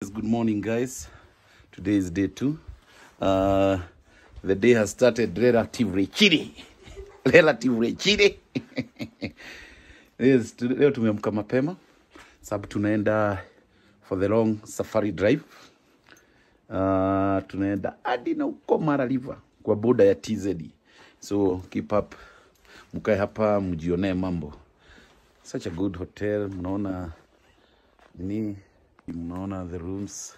Good morning, guys. Today is day 2. The day has started relatively chilly. Relatively chilly. Yes, leo tumeamka mapema sababu tunaenda for the long safari drive. Tunaenda hadi na uko Mara River kwa border ya TZ. So keep up, mkae hapa mjionee mambo. Such a good hotel. Mnaona nini? Mnaona the rooms.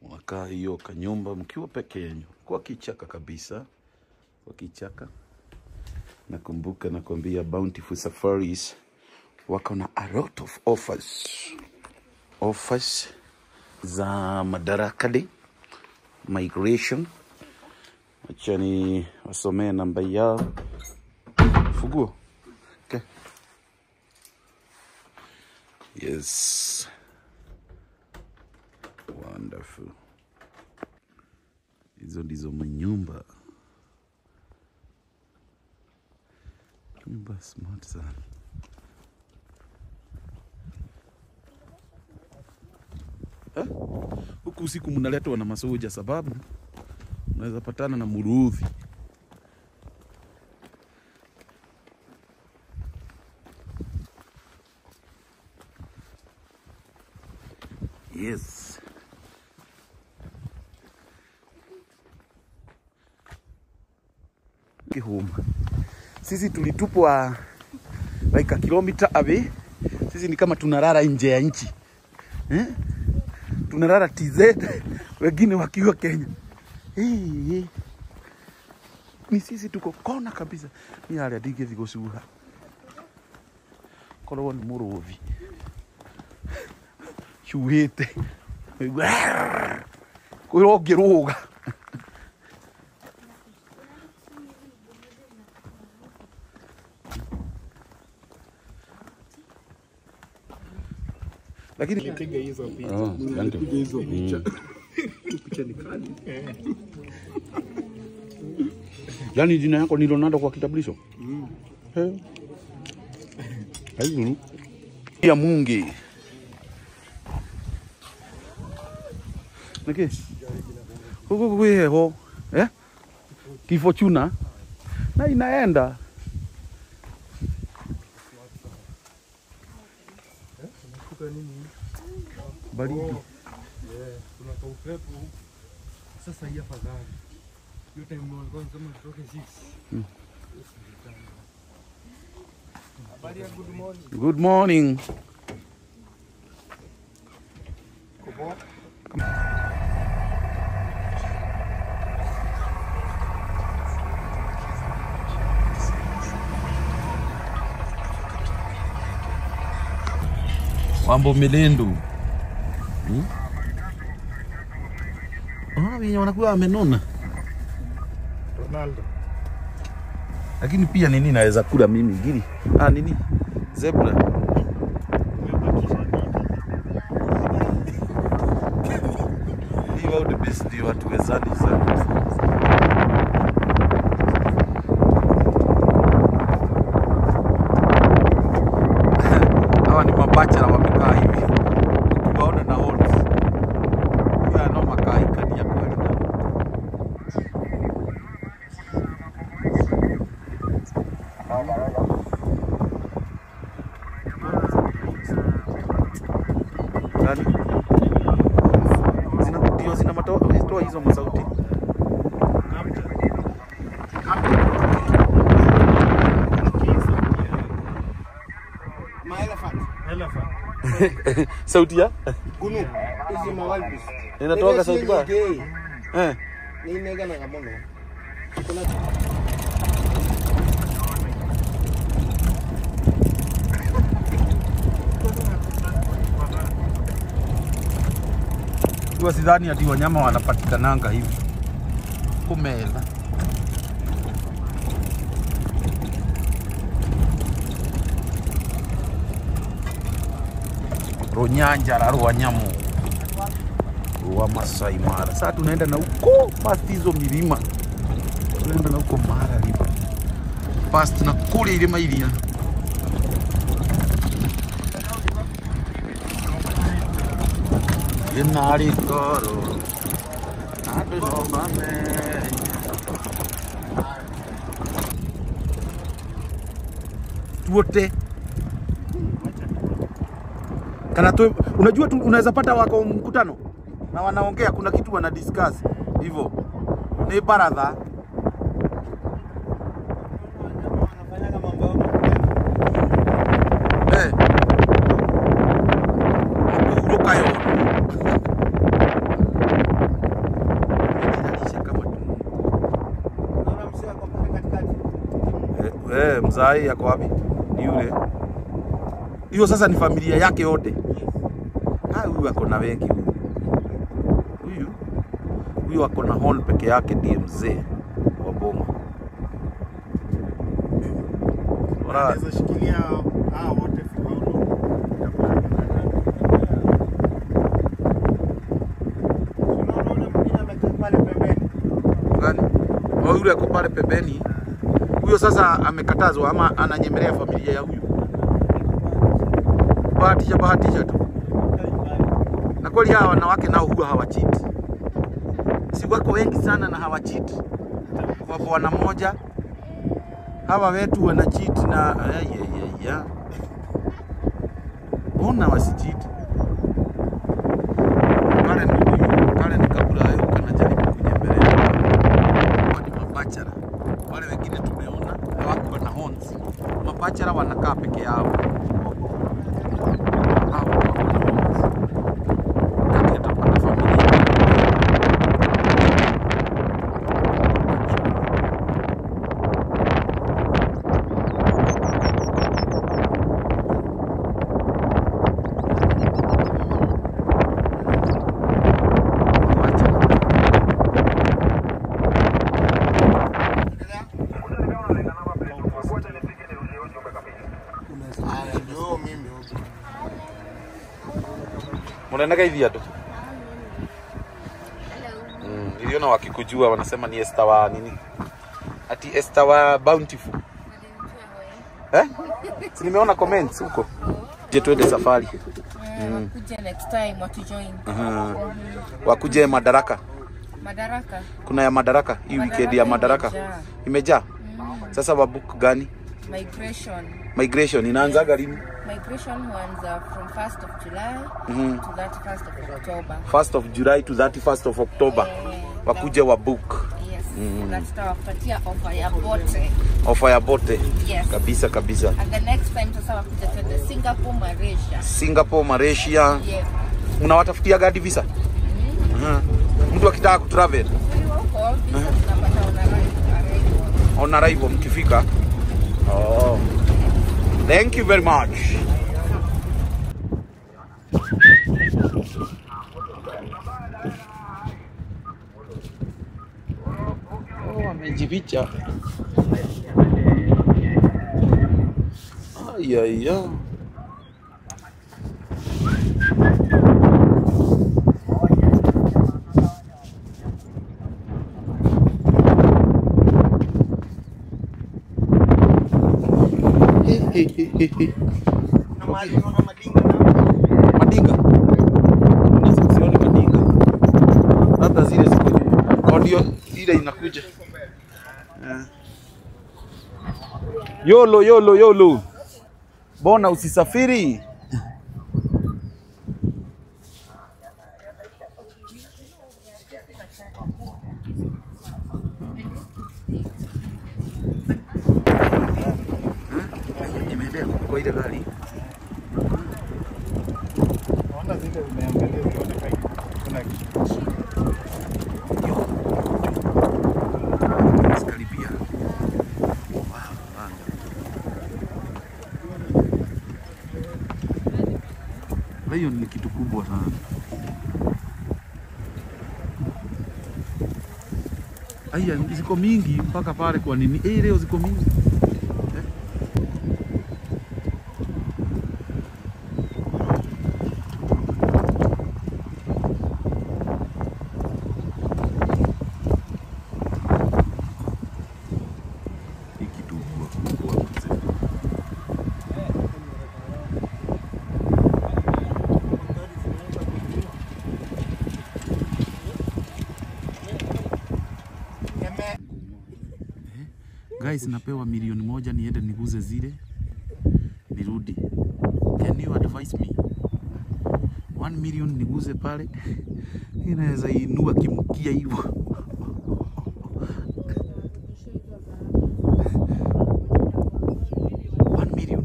Mnakaa hiyo kanyumba mkiwa peke yenu. Kwa kichaka kabisa. Kwa kichaka. Nakumbuka nakwambia Bountiful Safaris wako na a lot of offers. Offers za Madaraka Day migration. Acha ni wasomee namba yao. Funguo. Okay. Yes. Wonderful. Hizo ndizo manyumba. Nyumba smart sana. Huku usiku mnaletwa na masoja sababu mnaweza patana na muruthi. Yes. Home. Sisi tulitupwa like a kilometer away. Sisi ni kama tunarara nje ya nchi. Eh? Tunarara TZ, wengine wakiwa Kenya. Hey, ni sisi tuko kona kabisa. Ni hali adige vigosuha. Korwo ni muruthi. Shuhite. Kwĩrwo ngĩrũga. Lakini nilipiga hizo picha. Nilipiga hizo picha. Picha ni kali. Yaani jina yako ni Ronaldo kwa kitambulisho? Eh. Haizuru. Ya Mungi. Niki. Huko kwa ho. Eh? Kifortuna. Na inaenda. Baridi. Yeah, kuna kaupepo. Sasa hii afadhali. Hiyo time walikuwa wanasema tutoke 6. Habari ya good morning. Good morning. Kobo. Wambo Milindu. Wenye wanakuwa wamenona. Ronaldo. Lakini pia nini naweza kula mimi giri? Ah, nini? Zebra. Hiyo ndio best ndio watu wezani sana. Hawa ni mabachela wamekaa hivi. Ukiwaona na horns. Ya no makai kania kweli na. Gani? Zina ndio zina matoa hizo masauti. Sauti ya? Gunu. Hizi mawalbis. Inatoka sauti kwa? Eh. Ni nega na gamono. Kwa sidhani ati wanyama wanapatikananga hivi. Kumela. Runyanja la Rwanyamu wa Masai Mara. Sasa tunaenda na huko past hizo milima. Tunaenda na huko Mara River. Past na kule ile mailia. Inarikoro Adurobame. Tuote kana tu, unajua tu, unaweza pata wako mkutano na wanaongea, kuna kitu wana discuss hivyo, ni baradha eh kuruka yo mzai yako wapi? Ni yule. Hiyo sasa ni familia yake yote. Ah, huyu ako na wengi huyu. Huyu huyu ako na horn peke yake ndiye mzee wa boma. Anaweza shikilia hao wote faulu. Unaona ule mwingine amekaa pale pembeni. Gani? Oh, yule ako pale pembeni. Huyo sasa amekatazwa ama ananyemelea familia ya huyu. Bahatisha bahatisha tu. Na kweli hawa wanawake nao huwa hawachiti. Si wako wengi sana na hawachiti. Kwa bwana mmoja hawa wetu wanachiti na ya. Mbona wasichiti? Kale ni huyu, kale ni kabla hayo kanajaribu kunyemelea. Kwa ni mabachara. Wale wengine tumeona hawakuwa na horns. Mabachara wanakaa peke yao. Hao wako na horns. Wakati atapata familia. Mnaendaga hivi atu? Niliona wakikujua wanasema ni Esther wa nini? Ati Esther wa Bountiful. Eh? Si nimeona comments huko. Je, twende safari. Wakuje next time watu join. Wakuje Madaraka. Madaraka. Kuna ya Madaraka hii weekend ya Madaraka. Imejaa. Sasa wa book gani? Migration. Migration inaanzaga lini? Migration huanza from 1st of July to 31st of October. 1st of July to 31st of October. Wakuje wa book. Yes. Na tutawapatia offer ya bote. Offer ya bote. Yes. Kabisa kabisa. And the next time sasa wakuja twende Singapore, Malaysia. Singapore, Malaysia. Yeah. Mnawatafutia gadi visa? Mtu akitaka kutravel. Huko visa tunapata on arrival. On arrival mkifika. Oh. Thank you very much. Oh, amejificha. Ay, ay, ay. Madinga. Sioni madinga. Labda zile ziko nyuma. Ndio ile inakuja. Yolo yolo yolo. Bona usisafiri. Kwa ile gari. Naona zile umeangalia unaona kuna kitu. Sikaribia. Wow, hiyo ni kitu kubwa sana. Aya, ziko mingi mpaka pale kwa nini? Eh, leo ziko mingi. Guys, napewa 1,000,000 niende niguze zile nirudi. Can you advise me? 1 million niguze pale, inaweza inua kimkia hivyo. 1 million.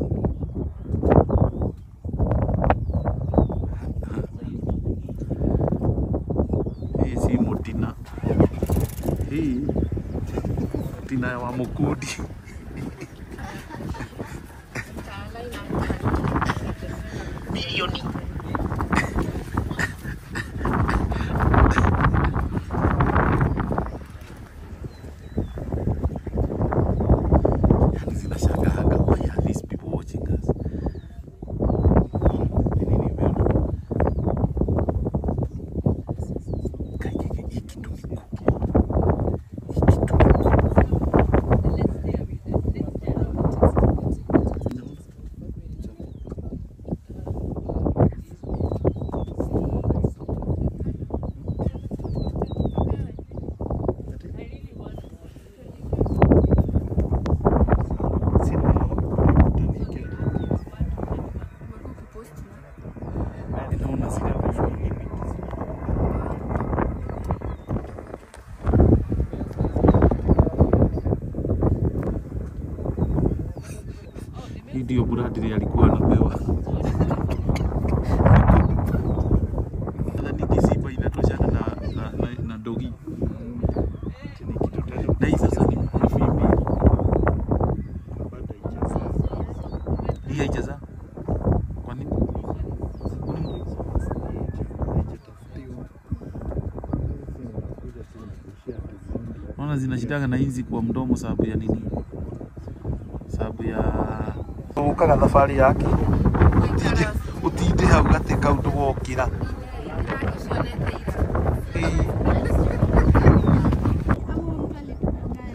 Hii si mutina. Hii tina wa mukudi. Milioni. Yani zinashangaanga, why are these people watching us? Nini nimeona? Kai, hii kitu ni kubwa. Hii kitu ni kubwa. Naona zile hii ndio Bradley alikuwa anapewa. Nadhani kisipa inatoshana na dogi. Na hii sasa ni female. Hii haijazaa. Kwa nini? Naona zinashidanga na inzi kwa mdomo sababu ya nini? Sababu ya ukaga thabari yake. Utinde hau gate kaundu wokira.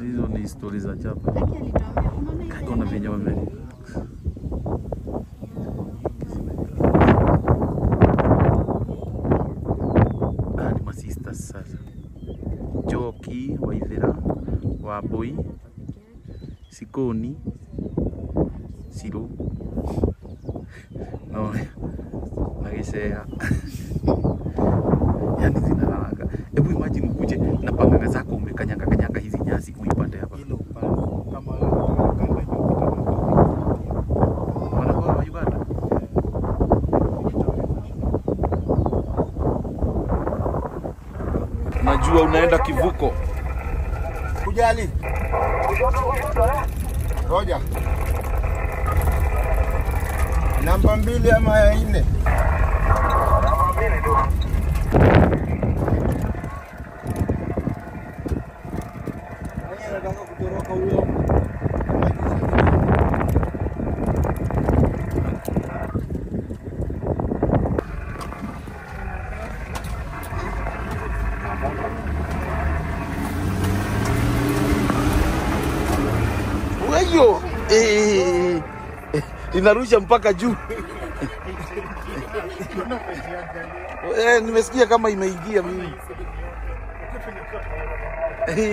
Hizo ni stories za chapa. Kaona venye wame. Ni masisters sasa. Njoki, Waithera, Wambui, Sikoni, Siru, no, na Gicea. Yani zinalalaga. Hebu imagine ukuje na panganga zako umekanyanga kanyanga hizi nyasi uipande hapa. Ile upande kama Uganda wanakuwa wa Uganda. Najua unaenda kivuko. Kujali. Ngoja. Namba 2 ama ya 4? Namba 2 tu. Anataka kutoroka huyo. Weyo, inarusha mpaka juu. Nimesikia kama imeingia mimi.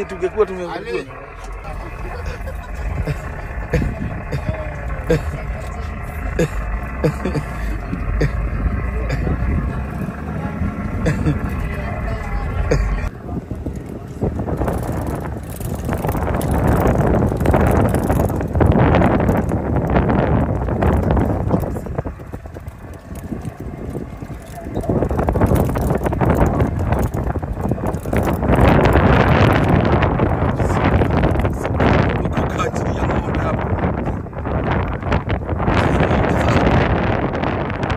Tungekuwa tumekuwa.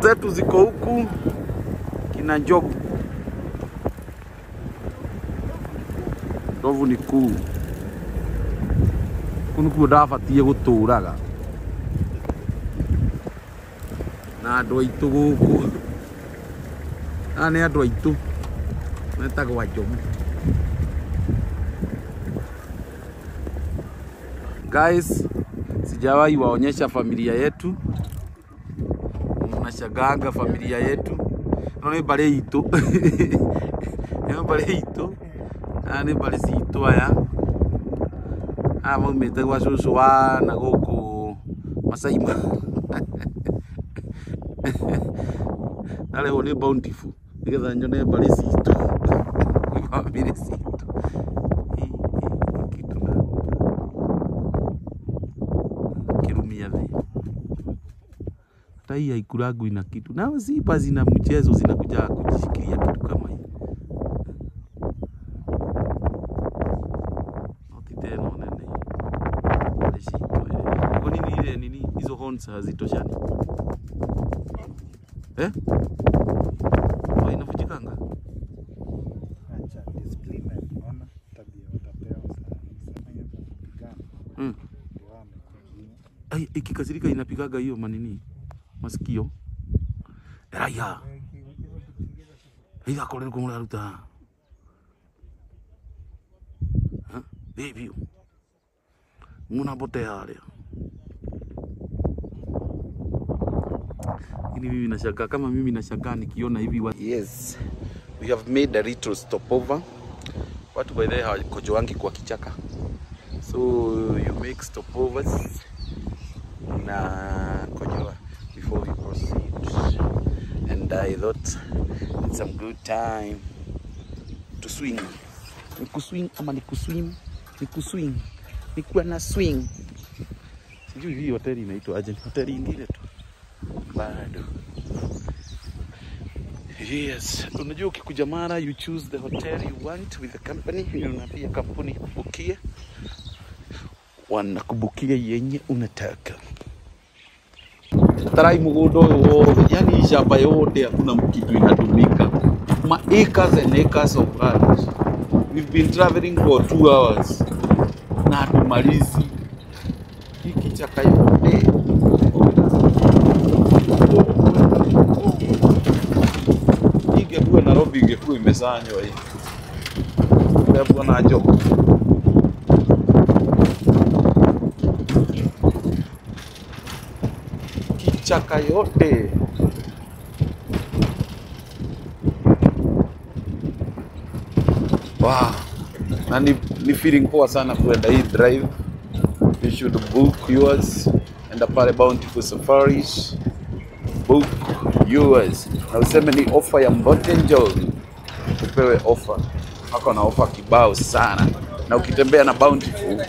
Zetu ziko huku kina njogu. Ndovu ni kuu. Kunu kuo ndabatie guturaga. Na andu aitu guku. Aya ni andu aitu. Metagwo Njogu. Guys, sijawahi waonyesha familia yetu. Mnashaganga familia yetu. No ni mbari itu. Ni mbari itu. Ni mbari citu aya. Aya maumĩte gwa cũcũ wa na gũkũ Masai Mara. Ndarehwo nĩ Bountiful nĩgetha nyone mbarĩ citũ. Bamĩrĩ citũ. Hii kitu na kirumia thĩ. Hata hii haikulangu ina kitu. Na zipa zina mchezo zinakuja kujishikilia kitu kama hii. Noti teno nene. Kwa nini ile nini hizo horns hazitoshani? Eh? Oh, inavunjikanga. Acha discipline, unaona tabia watapewa sana. Sasa kupigana. Ndio wamekuja. Ai, ikikasirika inapigaga hiyo manini? Masikio. Raya. Ila kole ko muraruta. Ha? Baby. Munapotea haria. Ini mimi nashangaa, kama mimi nashangaa nikiona hivi watu. Yes. We have made a little stopover. Watu by the way hawakojoangi kwa kichaka. So you make stopovers na kojoa before we proceed. And I thought it's some good time to swing. Nikuswing ama nikuswim? Nikuswing. Nikuwa na swing. Sijui hii hoteli inaitwa aje. Hoteli ingine tu. Bado. Yes, unajua ukikuja Mara you choose the hotel you want with the company. Unaambia kampuni kubukia. Wanakubukia yenye unataka. Tarai mugunda uyu wothe, yani shamba yote hakuna kitu inatumika. Ma acres and acres of land. We've been traveling for 2 hours. Na hatumalizi. Hiki chaka yote. Ingekuwa Nairobi ingekuwa imesanywa hii. Kwa na job. Kichaka yote. Wow. Na ni feeling poa sana kuenda hii drive. You should book yours. Enda pale Bountiful Safaris. Book yours. Na useme ni offer ya Mbote Njogu. Upewe offer. Wako na offer kibao sana. Na ukitembea na Bountiful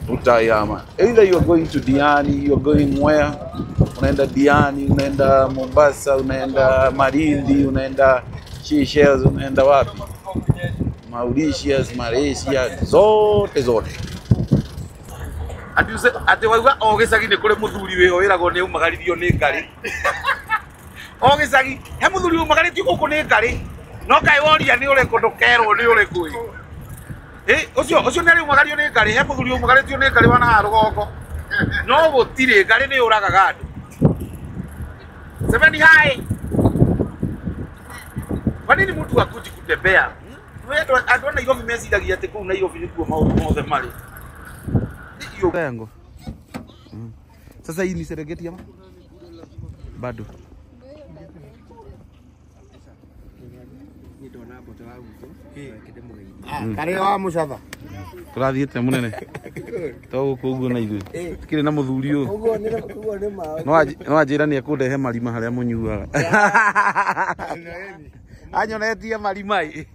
utayama. Either you are going to Diani, you are going where? Unaenda Diani, unaenda Mombasa, unaenda Malindi, unaenda Seychelles, unaenda wapi? Mauritius, Malaysia, zote zote. Ati wauga o gicagi ni kuri muthuri wiho wiragwo ni umagaririo ni ngari. O gicagi he muthuri umagaritio guku ni ngari. No kai woria ni uriku ndukerwo ni uriku. Ucio ucio ni ari umagario ni ngari, he muthuri umagaritio ni ngari wana rugongo. No gutiri ngari ni uragaga andu. Semeni hai. Kwa nini mtu akuji kutembea? Andũ a Nairobi meciragia atĩ kũu Nairobi nĩkuo maũndũ mothe marĩ. Yangu. Sasa hii ni Serengeti ama? Bado. Kare wa mucatha. Turathiĩte munene. To gũkũ ũguo na ithuĩ. Tukĩrĩ na mũthuri ũyũ. Ũguo nĩ ũguo nĩ ma. No anjĩra nĩ ekũndehe marima harĩa mũnyuaga. Anyonetie marima ĩ.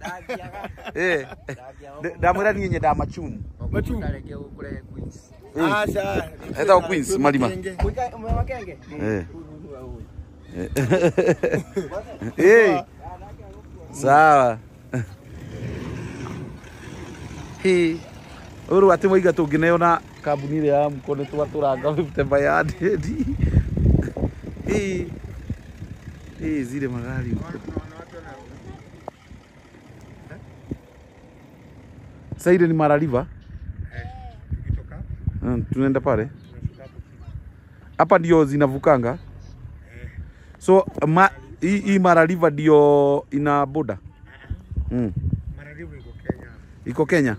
Eh. Ndamwĩra niĩ nyendaga machumu. Machumu. Acha. Etagwo Queens marima. Eh. Eh. Sawa. Hi. Uru ati moiga tungineo na kambuni ĩrĩa ya mũko nĩ twatũranga 50 by 100. Hi. Hi zile magari huko. Sasa ile ni Mara River. Tukitoka Tunaenda pale. Hapa ndio zinavukanga. So hii Mara River ndio ina border. Mara River iko Kenya. Iko Kenya?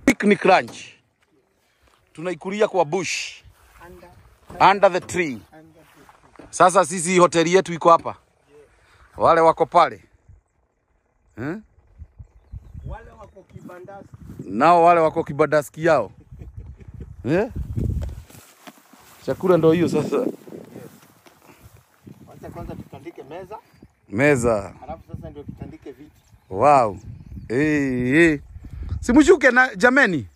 Picnic lunch. Tunaikulia kwa bush. Under the tree. Sasa sisi hoteli yetu iko hapa. Wale wako pale. Eh? Wale wako kibandaski. Nao wale wako kibandaski yao. Eh? Chakula ndio hiyo sasa. Yes. Wacha kwanza tutandike meza. Meza. Alafu sasa ndio tutandike viti. Wow. Eh eh. Simushuke na jameni.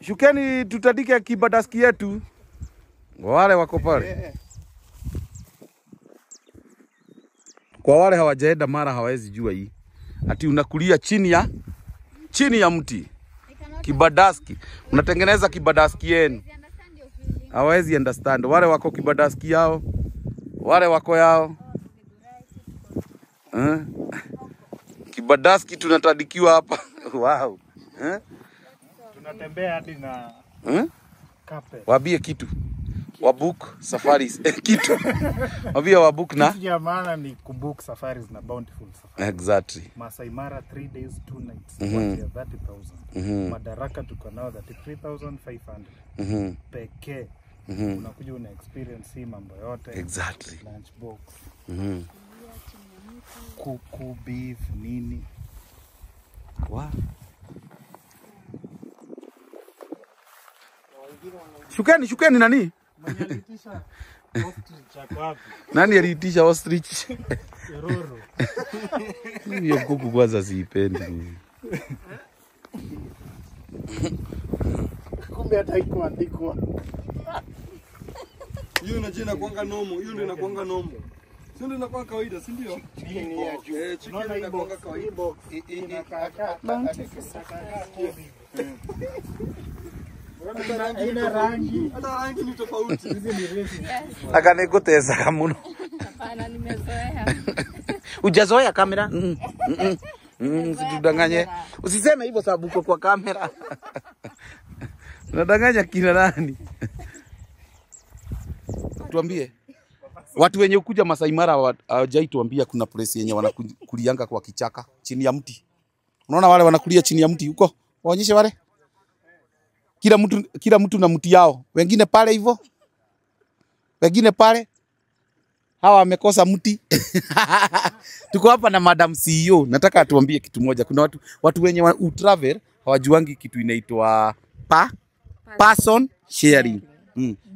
Shukeni tutandike kibandaski yetu. Wale wako pale. Kwa wale hawajaenda Mara hawawezi jua hii. Ati unakulia chini ya mti. Kibadaski. Unatengeneza kibadaski yenu. Hawawezi understand. Wale wako kibadaski yao. Wale wako yao. Kibadaski tunatadikiwa hapa. Wow. Tunatembea hadi na carpet. Waambie kitu. Wabook safaris. Kitu. Waambie wabook na kitu ya maana ni kubook safaris na Bountiful Safaris. Exactly. Masai Mara 3 days 2 nights. 30,000. Madaraka tuko nao 33,500. Pekee. Unakuja una experience hii mambo yote. Exactly. Lunch box. Kuku, beef, nini. Wow. Shukeni, shukeni nani? Nani aliitisha ostrich? Eroro. Hiyo kuku kwanza siipendi. Kumbe hata haikuandikwa. Hiyo unajua inakuanga nomo, hiyo ndio inakuanga nomo. Sio ndio inakuwa kawaida, si ndio? Chicken ya juu. Chicken inakuanga kawaida. Box. Haina rangi. Hata rangi ni tofauti. Hizi ni resi. Aka nikutesa muno. Hapana, nimezoea. Hujazoea kamera? Usitudanganye. Usiseme hivyo sababu uko kwa kamera. Unadanganya kina nani? Tuambie. Watu wenye kuja Masai Mara hawajai tuambia kuna place yenye wanakulianga kwa kichaka chini ya mti. Unaona wale wanakulia chini ya mti huko? Waonyeshe wale. Kila mtu na mti yao. Wengine pale hivyo. Wengine pale. Hawa wamekosa mti. Tuko hapa na Madam CEO. Nataka atuambie kitu moja. Kuna watu wenye travel hawajuangi kitu inaitwa person sharing.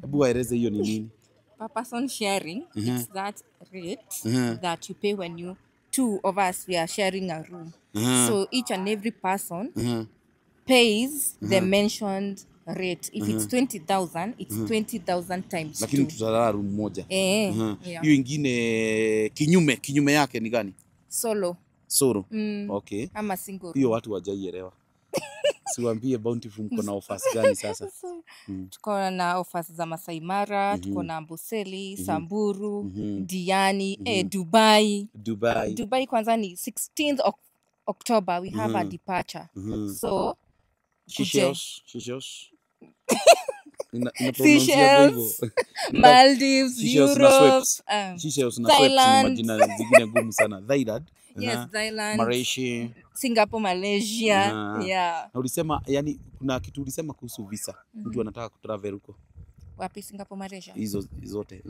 Hebu waeleze hiyo ni nini? Per person sharing, it's that rate that you pay when you two of us we are sharing a room. So each and every person pays the mentioned rate. If it's 20,000, it's 20,000 times 2. Lakini tutalala room moja. Yeah. Hiyo ingine kinyume yake ni gani? Solo. Solo. Okay. Ama single. Hiyo watu hawajaielewa. Siwaambie Bountiful mko na offers gani sasa? Tuko na offers za Masai Mara, tuko na Amboseli, Samburu, Diani, Dubai. Dubai kwanza ni 16th October we have a departure. So Seychelles, Seychelles, Maldives, Europe, Seychelles na Thailand, majina zingine ngumu sana. Thailand. Yes, Thailand, Malaysia, Singapore, Malaysia. Yeah. Na ulisema yani kuna kitu ulisema kuhusu visa. Mtu anataka kutravel huko. Wapi? Singapore, Malaysia? Hizo zote.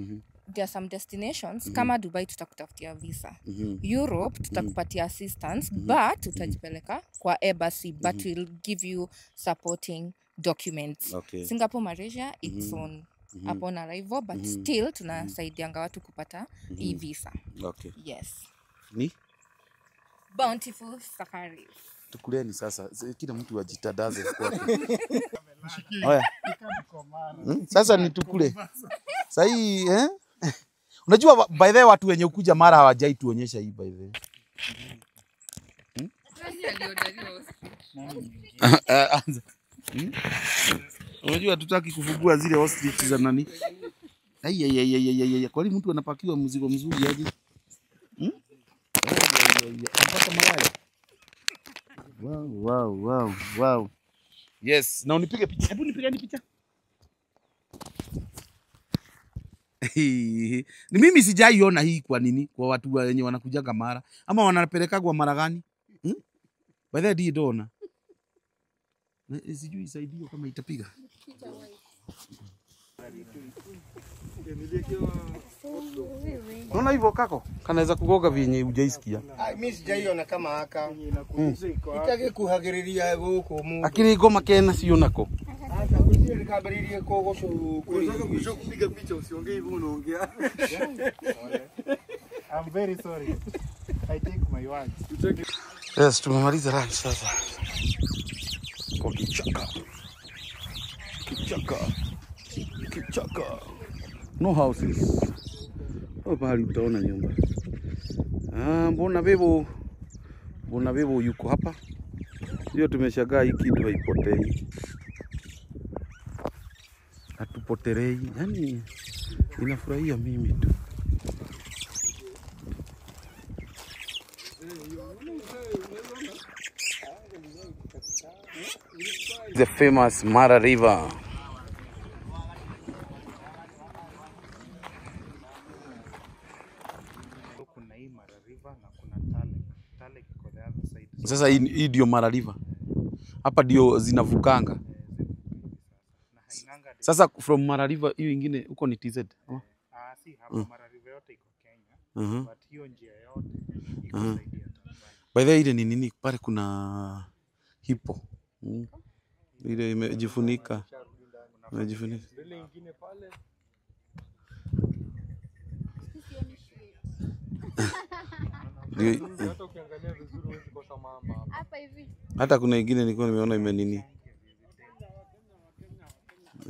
There are some destinations kama Dubai tutakutafutia visa. Europe tutakupatia assistance, but utajipeleka kwa embassy, but we'll give you supporting documents. Okay. Singapore, Malaysia it's on upon arrival, but still tunasaidianga watu kupata e-visa. Okay. Yes. Ni Bountiful Safaris. Tukuleni sasa, kila mtu ajitadaze kwake. Haya. Sasa ni tukule. Sasa hii eh? Unajua by the way watu wenye kuja Mara hawajai tuonyesha hii by the way. Unajua tutaki kufungua zile ostrich za nani? Ai ai ai ai ai. Kwa nini mtu anapakiwa mzigo mzuri aje? Mpaka mayai. Wow. Yes, na unipige picha. Hebu nipigeni picha. Ni mimi sijaiona hii kwa nini? Kwa watu wenye wanakujaga Mara ama wanapelekagwa Mara gani? By the way, dona. Sijui saidio kama itapiga. Unaona hivyo kako? Kanaweza kugoga vyenye hujaisikia. Mimi sijaiona kama haka. Itake kuhagiriria huko mu. Lakini goma kena sio nako. Hata kujia likabiririe kogosho kuri. Unataka kupiga picha usiongee hivyo unaongea. I'm very sorry. I take my words. Yes, tumemaliza lunch sasa. Kwa kichaka. Kichaka. Kichaka. No houses. Hapo pahali utaona nyumba. Ah, mbona bebo? Mbona bebo yuko hapa? Hiyo tumeshangaa hii kitu haipotei. Hatupotelei. Yaani inafurahia mimi tu. The famous Mara River. Kuna hii Mara River na kuna Talek. Talek iko the other side. Sasa hii ndio Mara River. Hapa ndio zinavukanga. Sasa from Mara River hiyo ingine huko ni TZ. Ah, si hapa Mara River yote iko Kenya. But hiyo njia yote iko side ya Tanzania. By the way ile ni nini pale kuna hippo. Ile imejifunika. Imejifunika. Ile ingine pale. Hata ukiangalia vizuri huwezi kosa mamba hapa. Hapa hivi. Hata kuna ingine nilikuwa nimeona imenini.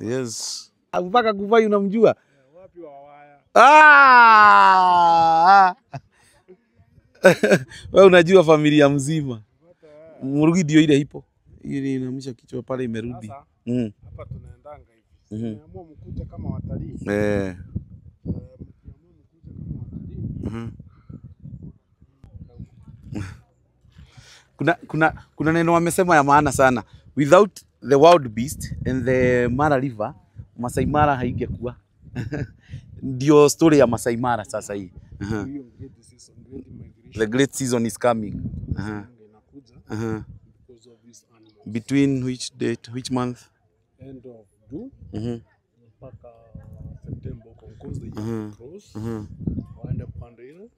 Yes. Mpaka Kuvai unamjua? Wapi wa waya? Ah! Wewe unajua familia mzima. Murugi ndio ile ipo. Ile inaamsha kichwa pale imerudi. Hapa tunaendanga hivi. Tumeamua mkuje kama watalii. Eh. Mkiamua mkuje kama watalii. Kuna neno wamesema ya maana sana. Without the wild beast and the Mara River, Masai Mara haingekuwa. Ndio story ya Masai Mara sasa hii. The great season is coming. Because of these animals. Between which date, which month? End of June mpaka September because they cross. Waende pande ile.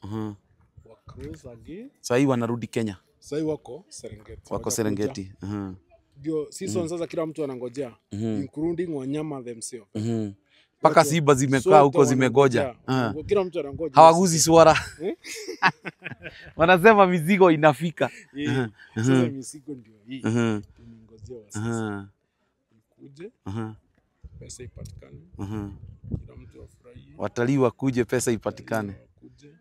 Wa cross again. Sasa hii wanarudi Kenya. Sasa wako Serengeti. Wako Serengeti. Ndio season sasa kila mtu anangojea, including wanyama themselves. Paka simba zimekaa huko zimegoja. Kila mtu anangoja. Hawaguzi swara. Wanasema mizigo inafika. Sasa mizigo ndio hii. Tumengojea sasa. Ikuje. Pesa ipatikane. Kila mtu afurahie. Watalii wakuje, pesa ipatikane.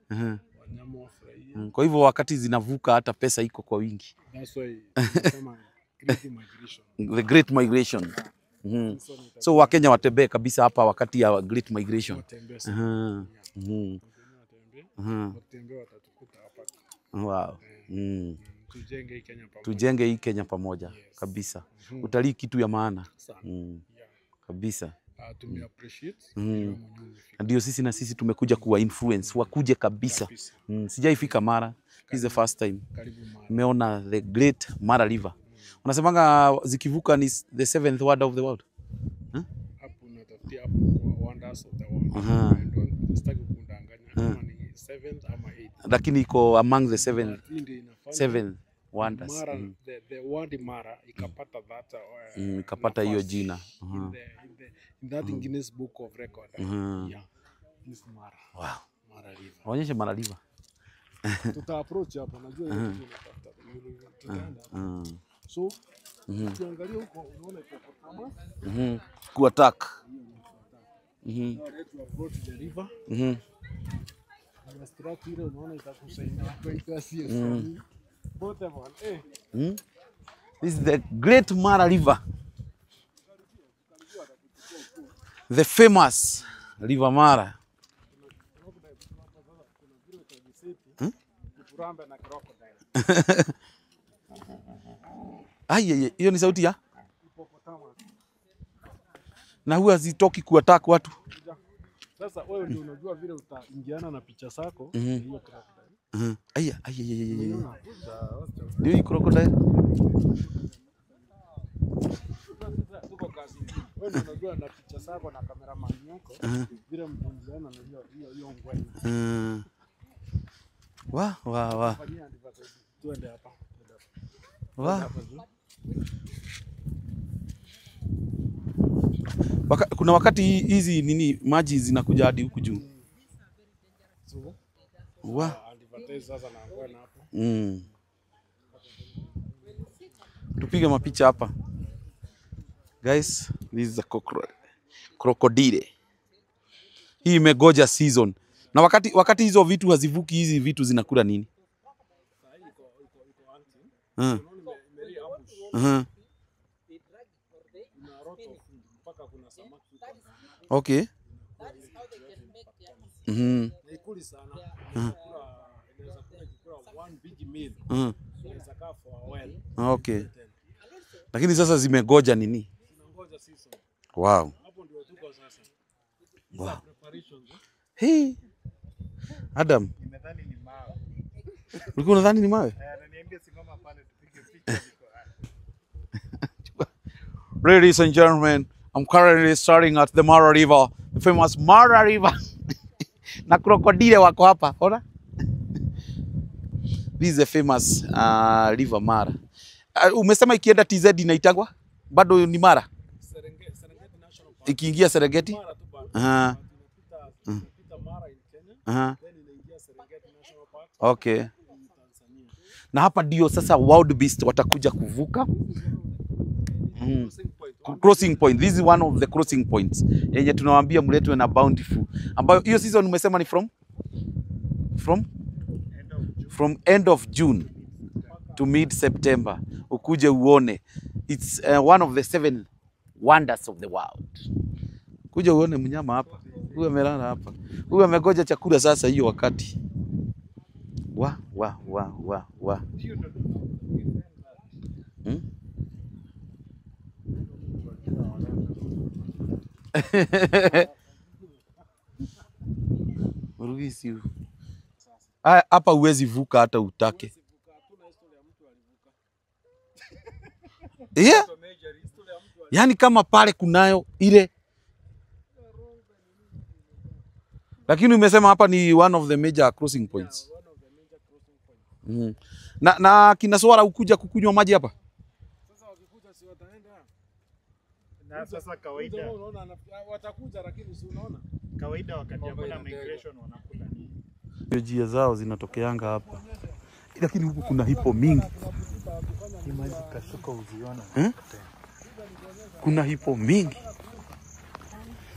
Wanyama wafurahie. Kwa hivyo wakati zinavuka hata pesa iko kwa wingi. That's why tunasema great migration. The great migration. So Wakenya watembee kabisa hapa wakati ya great migration. Watembee sana. Watembee watatukuta hapa. Wow. Tujenge hii Kenya pamoja. Tujenge hii Kenya pamoja. Yes. Kabisa. Utalii kitu ya maana. Sana. Kabisa. Tume appreciate. Ndio sisi na sisi tumekuja kuwa influence wakuje kabisa. Sijaifika Mara. This is the first time. Nimeona the great Mara River. Unasemanga zikivuka ni the seventh wonder of the world. Hapo unatafutia hapo kwa wonders of the world. I don't sitaki kudanganya kama ni seventh ama eighth. Lakini iko among the seven wonders. Mara, the word Mara ikapata that ikapata hiyo jina. In that Guinness Book of Record. Yeah. This Mara. Wow. Mara River. Waonyeshe Mara River. Tuta approach hapo, najua hiyo kitu unatafuta. Tutaenda. So, ukiangalia huko unaona hippopotamus. Ku attack. Now let's approach the river. Extract ile unaona itakusaidia kwa kasi. Both of them. This is the great Mara River. The famous River Mara. Ai, hiyo ni sauti ya? Na huwa hazitoki kuattack watu. Sasa wewe ndio unajua vile utaingiana na picha zako hiyo crocodile. Aya, aya. Ndio hii crocodile. Tuko kazi. Wewe unajua na picha zako na cameraman yako vile mtunziana na hiyo hiyo ngwena. Wa wa wa. Tuende hapa. Wa. Kuna wakati hizi nini maji zinakuja hadi huku juu. Wa. Tupige mapicha hapa. Guys, this is a crocodile. Hii imegoja season. Na wakati hizo vitu hazivuki, hizi vitu zinakula nini? Okay. Okay. Lakini sasa zimegoja nini? Wow. Wow. Hey. Adam. Nimedhani ni mawe. Ulikuwa unadhani ni mawe? Ananiambia simama pale tupige picha niko. Ladies and gentlemen, I'm currently starting at the Mara River, the famous Mara River. Na crocodile wako hapa, ona? This is the famous River Mara. Umesema ikienda TZ inaitagwa? Bado ni Mara? Serengeti National Park. Ikiingia Serengeti? Mara tu bado. Inapita Mara in Kenya. Then inaingia Serengeti National Park. Okay. Na hapa ndio sasa wild beast watakuja kuvuka. Crossing point. This is one of the crossing points. Yenye tunawaambia mletwe na Bountiful. Ambayo hiyo season umesema ni from end of June to mid September. Ukuje uone. It's one of the 7 wonders of the world. Kuja uone mnyama hapa. Huyu amelala hapa. Huyu amegoja chakula sasa hiyo wakati. Wa wa wa wa wa. Mrugisi. Hapa huwezi vuka hata utake. Yeah. Yani kama pale kunayo ile. Lakini umesema hapa ni one of the major crossing points. Na kina swara ukuja kukunywa maji hapa? Sasa wakikuja si wataenda. Na sasa kawaida unaona watakuja, lakini si unaona? Kawaida wakati hakuna migration wanakula nini? Njia zao zinatokeanga hapa. Lakini huku kuna hipo mingi. Maji kashuka uziona. Kuna hipo mingi.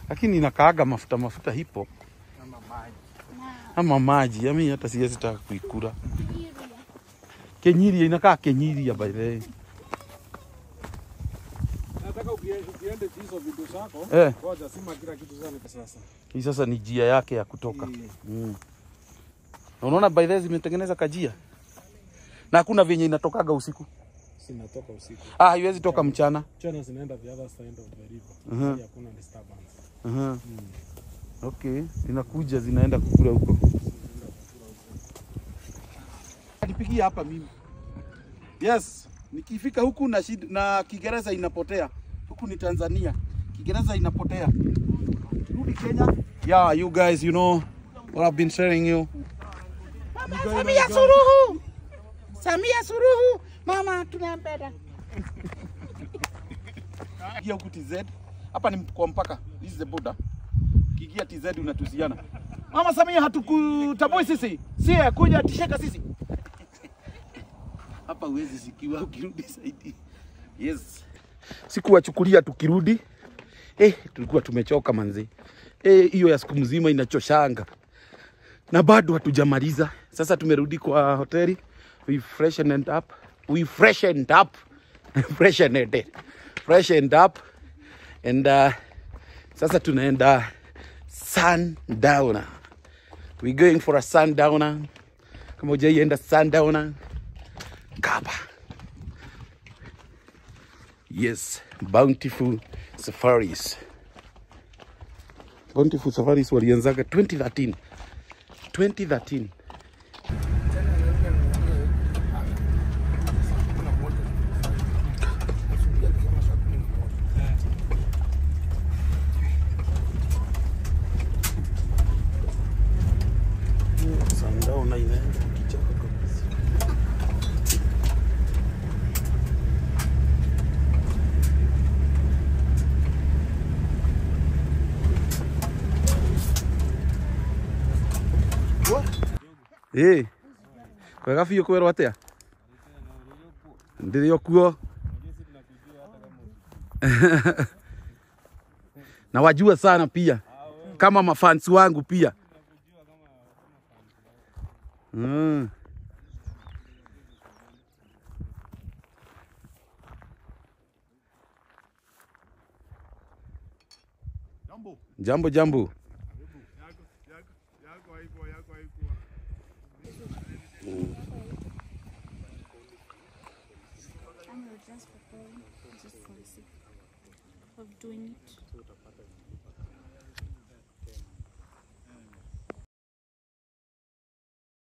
Lakini inakaaga mafuta hipo. Ama maji. Ama maji. Mimi hata siwezi taka kuikula. Kenyiria inakaa kenyiria by the way. Nataka ukiende hizo video zako, ngoja sima kila kitu sana kwa sasa. Hii sasa ni njia yake ya kutoka. Na unaona by the way zimetengeneza kajia. Na hakuna venye inatokaga usiku. Sinatoka usiku. Ah, haiwezi toka mchana. Mchana zinaenda the other side of the river. Hakuna disturbance. Okay, zinakuja zinaenda kukula huko. Nipigia hapa mimi. Yes, nikifika huku na Kiingereza inapotea. Huku ni Tanzania. Kiingereza inapotea. Rudi Kenya. Yeah, you guys, you know what I've been telling you. Mama Samia Suluhu. Samia Suluhu, mama tunampenda. Kia huku TZ. Hapa ni kwa mpaka. This is the border. Kigia TZ unatuziana. Mama Samia hatukutabui sisi. Sie kuja tisheka sisi. Hapa huwezi sikiwa ukirudi zaidi. Yes. Sikuwachukulia tukirudi. Tulikuwa tumechoka manzi. Hiyo ya siku mzima inachoshanga. Na bado hatujamaliza. Sasa tumerudi kwa hoteli. We freshened up. We freshened up. Freshened up. And sasa tunaenda sundowner. We going for a sundowner. Kama hujaienda sundowner, Kaba. Yes, Bountiful Safaris. Bountiful Safaris walianzaga 2013. 2013. Naona inaenda kichaka kabisa. Eh. Kwega biũ kwĩrwo atĩa? Ndĩrĩ o kuo. Na wajua sana pia kama mafans wangu pia. Jambo jambo. I'm just preparing just for the sake of doing it.